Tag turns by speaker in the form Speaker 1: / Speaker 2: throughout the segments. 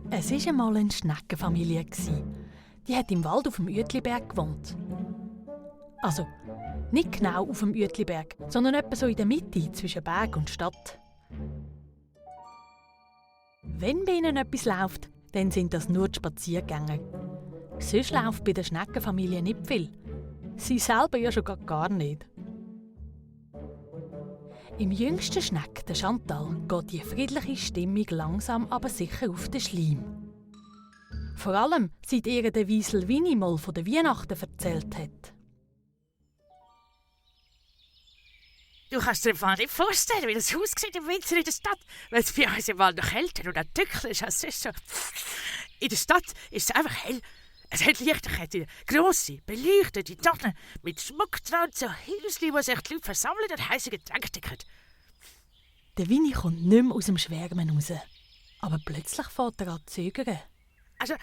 Speaker 1: Es war einmal eine Schneckenfamilie. Die hat im Wald auf dem Uetliberg gewohnt. Also, nicht genau auf dem Uetliberg, sondern etwa so in der Mitte zwischen Berg und Stadt. Wenn bei ihnen etwas läuft, dann sind das nur die Spaziergänge. Sonst läuft bei der Schneckenfamilie nicht viel. Sie selber ja schon gar nicht. Im jüngsten Schneck, der Chantal, geht die friedliche Stimmung langsam aber sicher auf den Schleim. Vor allem, seit ihr der Wiesel Winnie mal von den Weihnachten erzählt hat.
Speaker 2: Du kannst dir einfach nicht vorstellen, wie das aussieht im Winter in der Stadt, weil es bei uns im Wald noch kälter und dunkler ist als sonst. In der Stadt ist es einfach hell. Es hat Lichterketten, grosse, beleuchtete Tannen mit Schmuck dran und so Häuschen, wo sich die Leute versammeln und heisse Getränke trinken.
Speaker 1: Der Winnie kommt nicht mehr aus dem Schwärmen raus. Aber plötzlich fährt er an zu zögern.
Speaker 2: Also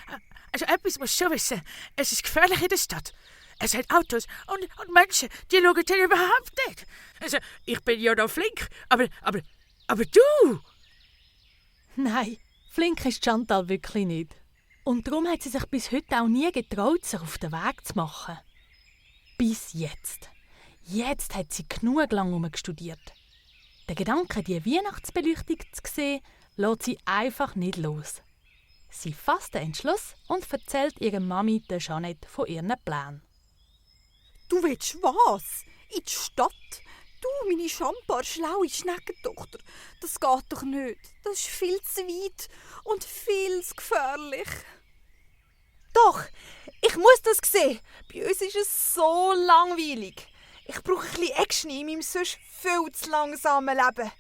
Speaker 2: etwas musst du schon wissen. Es ist gefährlich in der Stadt. Es hat Autos und Menschen, die schauen dir überhaupt nicht. Also, ich bin ja noch flink, aber du!
Speaker 1: Nein, flink ist Chantal wirklich nicht. Und darum hat sie sich bis heute auch nie getraut, sich auf den Weg zu machen. Bis jetzt. Jetzt hat sie genug lang herumgestudiert. Der Gedanke, die Weihnachtsbeleuchtung zu sehen, lässt sie einfach nicht los. Sie fasst den Entschluss und erzählt ihrer Mami, der Jeanette, von ihren Plänen.
Speaker 3: Du willst was? In die Stadt? Du, meine schambar schlaue Schneckentochter. Das geht doch nicht. Das ist viel zu weit und viel zu gefährlich. Doch, ich muss das sehen. Bei uns ist es so langweilig. Ich brauche ein bisschen Action in meinem sonst viel zu langsamen Leben.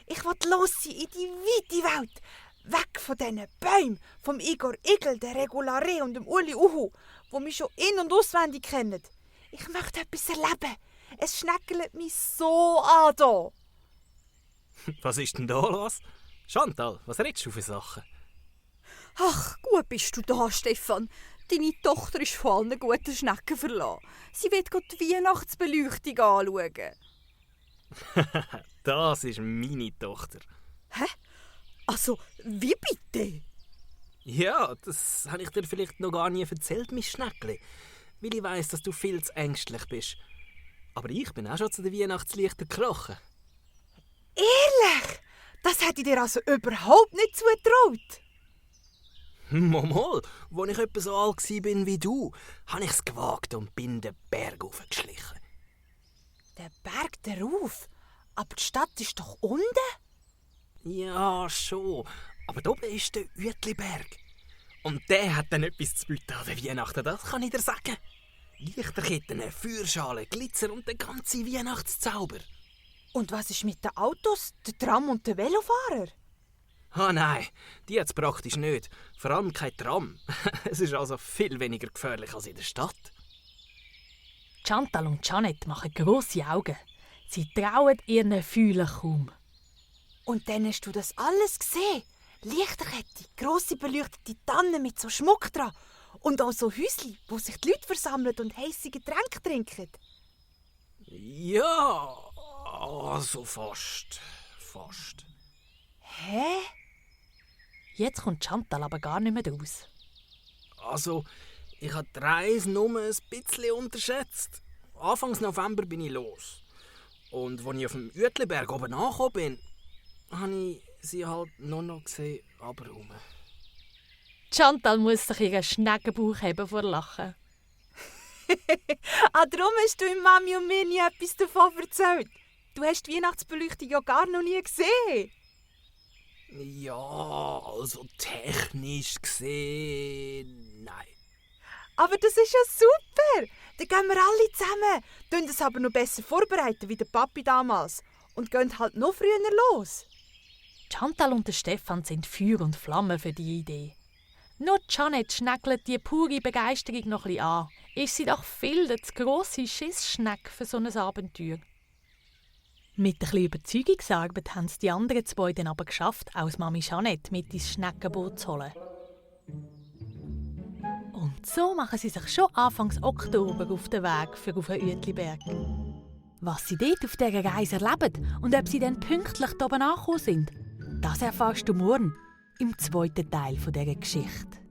Speaker 3: Ich will los sein in die weite Welt. Weg von diesen Bäumen, vom Igor Igel, der Regulare und dem Uli Uhu, die mich schon in- und auswendig kennen. Ich möchte etwas erleben. Es schneckelt mich so an hier.
Speaker 4: Was ist denn da los? Chantal, was redest du für Sachen?
Speaker 3: Ach, gut bist du da, Stefan. Deine Tochter ist von allen guten Schnecken verlassen. Sie will die Weihnachtsbeleuchtung anschauen.
Speaker 4: Das ist meine Tochter.
Speaker 3: Hä? Also, wie bitte?
Speaker 4: Ja, das habe ich dir vielleicht noch gar nie erzählt, mein Schneckli. Weil ich weiss, dass du viel zu ängstlich bist. Aber ich bin auch schon zu den Weihnachtslichtern gekrochen.
Speaker 3: Ehrlich? Das hätte ich dir also überhaupt nicht zugetraut.
Speaker 4: Mal, als ich etwa so alt war wie du, habe ich es gewagt und bin den Berg hochgeschlichen.
Speaker 3: Der Berg darauf? Aber die Stadt ist doch unten?
Speaker 4: Ja, schon. Aber da oben ist der Uetliberg. Und der hat dann etwas zu bieten an den Weihnachten, das kann ich dir sagen. Lichterketten, Feuerschalen, Glitzer und der ganze Weihnachtszauber.
Speaker 3: Und was ist mit den Autos, der Tram und den Velofahrer?
Speaker 4: Ah nein, die hat es praktisch nicht. Vor allem kein Tram. Es ist also viel weniger gefährlich als in der Stadt.
Speaker 1: Chantal und Jeanette machen grosse Augen. Sie trauen ihren Gefühlen kaum.
Speaker 3: Und dann hast du das alles gesehen? Lichterkette, grosse beleuchtete Tannen mit so Schmuck dran. Und auch so Häuschen, wo sich die Leute versammeln und heisse Getränke trinken.
Speaker 4: Ja, also fast. Fast.
Speaker 3: Hä?
Speaker 1: Jetzt kommt Chantal aber gar nicht mehr raus.
Speaker 4: Also, ich habe die Reise nur ein bisschen unterschätzt. Anfangs November bin ich los. Und als ich auf dem Uetliberg oben angekommen bin, habe ich sie halt nur noch gesehen, aber rum.
Speaker 1: Chantal muss sich ihren Schneckenbauch heben vor Lachen.
Speaker 3: Darum hast du Mami und mir nie etwas davon erzählt. Du hast die Weihnachtsbeleuchtung ja gar noch nie gesehen.
Speaker 4: Ja, also technisch gesehen, nein.
Speaker 3: Aber das ist ja super. Dann gehen wir alle zusammen. Tun das aber noch besser vorbereiten wie der Papi damals. Und gehen halt noch früher los.
Speaker 1: Chantal und der Stefan sind Feuer und Flamme für die Idee. Nur Jeanette schneckelt die pure Begeisterung noch ein bisschen an. Ist sie doch viel zu grosse Schissschneck für so ein Abenteuer. Mit ein bisschen Überzeugungsarbeit haben es die anderen zwei dann aber geschafft, aus Mami Jeanette mit ins Schneckenboot zu holen. Und so machen sie sich schon Anfangs Oktober auf den Weg für auf den Uetliberg. Was sie dort auf dieser Reise erleben und ob sie dann pünktlich oben angekommen sind, Das erfährst du morgen im zweiten Teil dieser Geschichte.